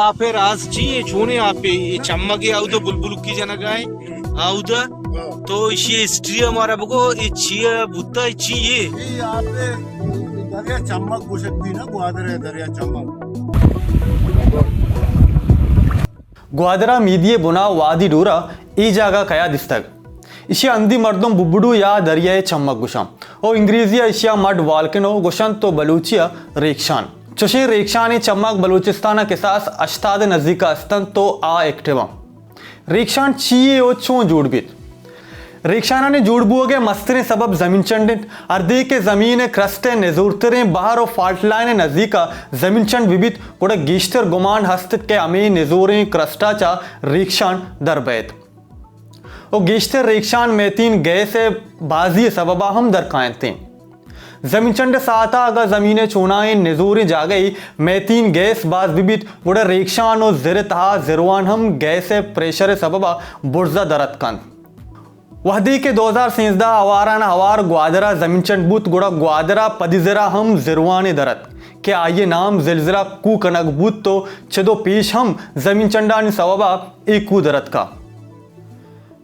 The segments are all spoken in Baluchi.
آپ ءِ راز چی اے؟ چونیں آپ اے؟ اے چمگ اے، اودا بلبلکی جنگ ءَ اے، اودا۔ تو ایشی ہسٹری ءَ مارا بگو، اے چی اے بوتا، اے چی اے؟ اے آپ ءَ دریا چمگ گوشگ بی نا، گوادر ءِ دریا چمگ۔ گوادر ءِ میدی ءِ بنا وادی ڈور ءَ اے جاگہ کیا دیستگ؟ ایشی ءَ ہندی مردم ببڈو یا دریائے چمگ گوشاں، او انگریزی ءَ ایشی ءَ مڈ والکنو گوشنت، تو بلوچی ءَ ریکشان۔ چوشیں ریکشانیں چمگ بلوچستان ءَ کساس ہشتاد ءِ نزیک ءَ است انت، تو آ ایکٹیو آں۔ ریکشان چی یے او چون جوڑ بیت؟ ریکشانانی جوڑ بوگ ءِ مستریں سبب زمین چنڈ انت۔ ہردے کہ زمین ءِ کرسٹ ءِ نزورتریں بہر و فالٹ لائن ءِ نزیک ءَ زمین چنڈ بہ بیت، گڑا گیشتر گمان ہست کہ ہمے نزوریں کرسٹ ءَ چہ ریکشان در بئیت۔ و گیشتر ریکشان میتین گیس ءِ بازی ءِ سبب ءَ ہم در کاینت انت۔ زمین چنڈ ءِ ساعت ءَ اگاں زمین ءِ چوناھیں نزوریں جاگہے میتین گیس باز بہ بیت، گڑا ریکشان و زر ءِ تہا زروان ہم گیس ءِ پریشر ءِ سبب ءَ برز ءَ در اتک انت۔ وہدے کہ دو ہزار سیزدہ ءَ ہواران ءَ ہوار گوادر ءَ زمین چنڈ بوت، گڑا گوادر ءَ پدی زر ءَ ہم زروانے در اتک کہ آئی ءِ نام زلزلہ کوہ کنگ بوت و چد و پیش ہم زمین چنڈانی سوب ءَ اے کوہ در اتکا۔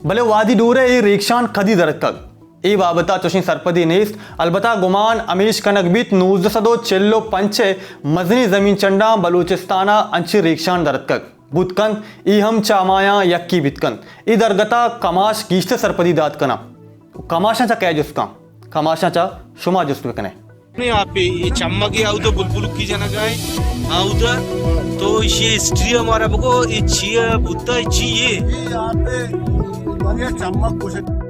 بلے وادی ڈور ءَ اے ریکشان کدی در اتکگ؟ اے بابت ءَ چوشیں سرپدی نیست۔ البتہ گمان ہمیش کنگ بیت نوزدہ سد و چل و پنچ ءِ مزنیں زمین چنڈاں بلوچستان ءَ انچیں ریکشان در اتکگ بوت کنت، اے ہم چہ ہمایاں یکے بیت کنت۔ اے درگت ءَ کماش گیشتر سرپدی دات کناں۔ کماشاں چہ کئے جست کن؟ کماشاں چہ شما جست بکنے۔ نے آپ اے چمگ اے، اودا بلبلکی جنگ ءَ اے، اودا۔ تو ایشی ہسٹری ءَ مارا بگو، اے چی اے بوتا، اے چی اے؟ اے آپ اے دریا چمگ گوشگ۔